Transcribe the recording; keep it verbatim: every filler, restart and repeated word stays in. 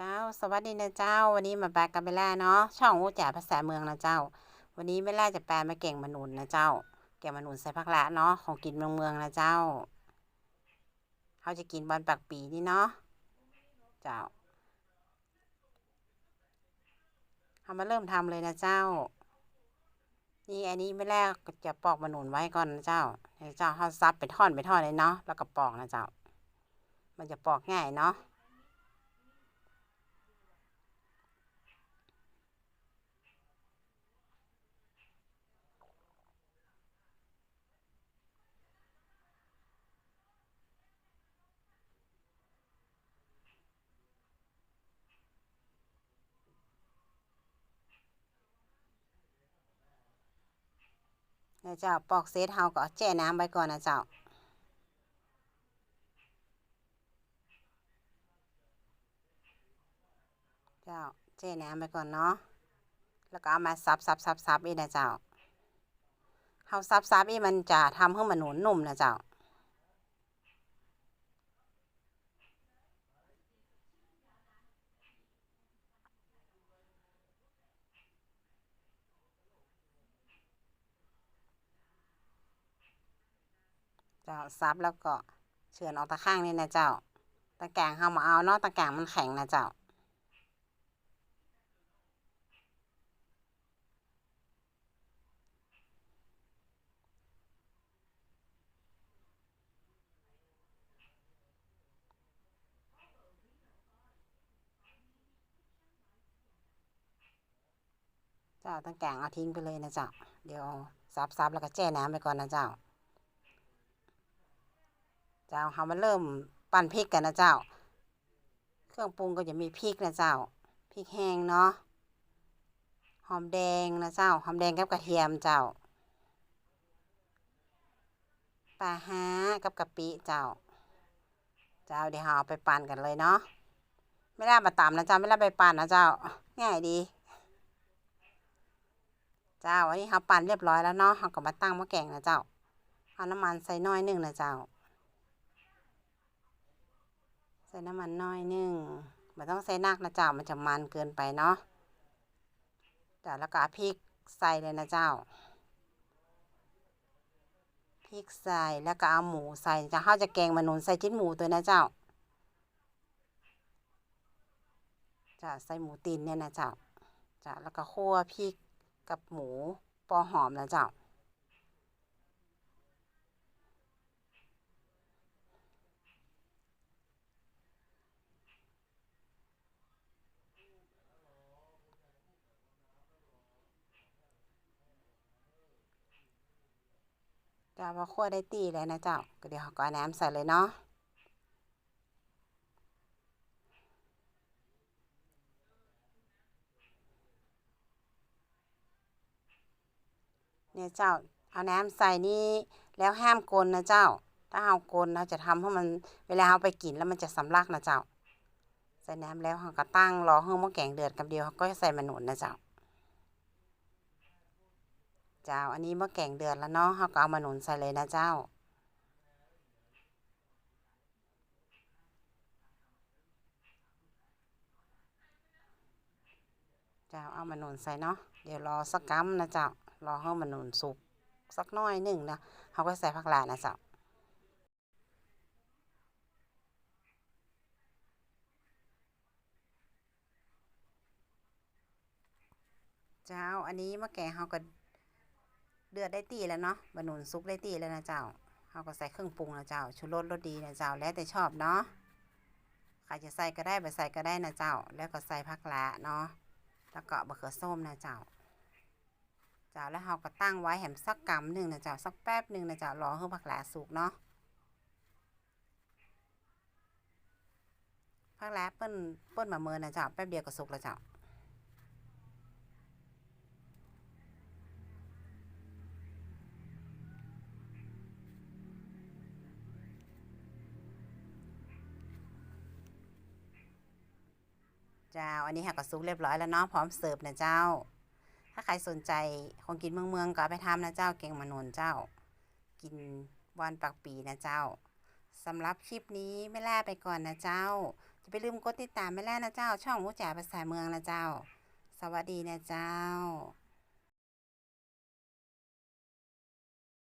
เจ้า สวัสดีนะเจ้า วันนี้มาปะกับแม่แร่เนาะ ช่องอู้จ๋าภาษาเมืองนะเจ้า วันนี้แม่แร่จะปะมาแก๋งหมากหนุนนะเจ้า แก๋งหมากหนุนใส่ผักหละเนาะ ของกิ๋นเมืองๆ นะเจ้า เฮาจะกิ๋นวันปากปี๋นี่เนาะ เจ้า เฮามาเริ่มทำเลยนะเจ้า นี่ อันนี้แม่แร่ก็จะปอกหมากหนุนไว้ก่อนนะเจ้า เดี๋ยวเจ้า เฮาสับเป็นท่อนเป็นท่อนเลยเนาะ แล้วก็ปอกนะเจ้า มันจะปอกง่ายเนาะ นะเจ้า ปอกเสร็จเฮาก็แจ้น้ำไว้ก่อนนะเจ้า เจ้า แจ้น้ำไว้ก่อนเนาะ แล้วก็เอามาสับๆๆๆ อีกนะเจ้า เฮาสับๆ อีกมันจะทำหื้อหมากหนุนนุ่มนะเจ้า เจ้า สับแล้วก็เฉือนออกตะข้างนี่นะเจ้า ตะแก๋งเฮาบ่เอาเนาะ ตะแก๋งมันแข็งนะเจ้า เจ้า ตะแก๋งเอาทิ้งไปเลยนะเจ้า เดี๋ยวสับๆ แล้วก็แจ้น้ำไปก่อนนะเจ้า เจ้า เฮามาเริ่มปั่นพริกกั๋นนะเจ้า เครื่องปรุงก็จะมีพริกนะเจ้า พริกแห้งเนาะ หอมแดงนะเจ้า หอมแดงกับกระเทียมเจ้า ปลาฮ้ากับกะปิเจ้า เจ้า เดี๋ยวเฮาเอาไปปั่นกั๋นเลยเนาะ แม่แร่บ่ต๋ำนะเจ้า แม่แร่ไปปั่นนะเจ้า ง่ายดี เจ้า อันนี้เฮาปั่นเรียบร้อยแล้วเนาะ เฮาก็มาตั้งหม้อแก๋งนะเจ้า เอาน้ำมันใส่หน้อยนึ่งนะเจ้า ใส่น้ำมันหน้อยนึ่ง บ่ต้องใส่นักนะเจ้า มันจะมันเกินไปเนาะ เจ้า แล้วก็เอาพริกใส่เลยนะเจ้า พริกใส่ แล้วก็เอาหมูใส่เจ้า เฮาจะแก๋งหมากหนุนใส่จิ๊นหมูตวยนะเจ้า เจ้า ใส่หมูตี๋นเนี่ยนะเจ้า เจ้า แล้วก็คั่วพริกกับหมูปอหอมนะเจ้า เจ้า พอคั่วได้ตี้แล้วนะเจ้า ก็เดี๋ยวเฮาก็เอาน้ำใส่เลยเนาะ เนี่ยเจ้า เอาน้ำใส่นี่ แล้วห้ามคนนะเจ้า ถ้าเฮาคนเฮาจะทำหื้อมัน เวลาเฮาไปกิ๋นแล้วมันจะสำลักนะเจ้า ใส่น้ำแล้วเฮาก็ตั้งรอหื้อหม้อแก๋งเดือดกำเดียว เฮาก็ใส่หมากหนุนนะเจ้า เจ้า อันนี้หม้อแก๋งเดือดแล้วเนาะ เฮาก็เอาหมากหนุนใส่เลยนะเจ้า เจ้า เอาหมากหนุนใส่เนาะ เดี๋ยวรอสักกำนะเจ้า รอหื้อหมากหนุนสุกสักหน้อยนึ่งนะ เฮาก็ใส่ผักหละนะเจ้า เจ้า อันนี้หม้อแก๋งเฮาก็เดือดได้ตี้แล้วเนาะ หมากหนุนสุกได้ตี้แล้วนะเจ้า เฮาก็ใส่เครื่องปรุงนะเจ้า ชูรสรสดีนะเจ้า แล้วแต่ชอบเนาะ ใผจะใส่ก็ได้ บ่ใส่ก็ได้นะเจ้า แล้วก็ใส่ผักหละเนาะ แล้วก็มะเขือส้มนะเจ้า เจ้า แล้วเฮาก็ตั้งไว้แหมสักกำนึ่งนะเจ้า สักแป๊บนึ่งนะเจ้า รอหื้อผักหละสุกเนาะ ผักหละเปิ้น เปิ้นบ่าเมินนะเจ้า แป๊บเดียวก็สุกแล้วเจ้า เจ้า อันนี้เฮาก็สุกเรียบร้อยแล้วเนาะ พร้อมเสิร์ฟนะเจ้า ถ้าใผสนใจ๋ของกิ๋นเมืองๆ ก็เอาไปทำนะเจ้า แก๋งหมากหนุนเจ้า กิ๋นวันปากปี๋นะเจ้า สำหรับคลิปนี้แม่แร่ไปก่อนนะเจ้า จ อย่าไปลืมกดติดต๋ามไปแล้วนะเจ้า ช่องอู้จ๋าภาษาเมืองนะเจ้า สวัสดีนะเจ้า